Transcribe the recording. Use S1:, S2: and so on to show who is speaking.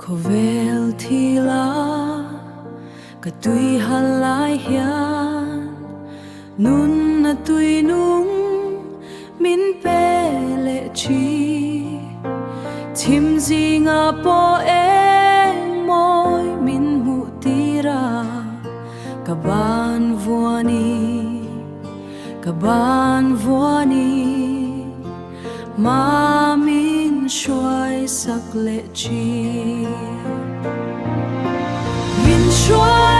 S1: Khawvel thila ka tui hal lai hian Nunna tui nung min pe leh thin. Thim zingah pawh eng mawi min hmuh tir a, ka ban vuani, ka ban vuani, ma min hruai sak leh thin. Min hruai.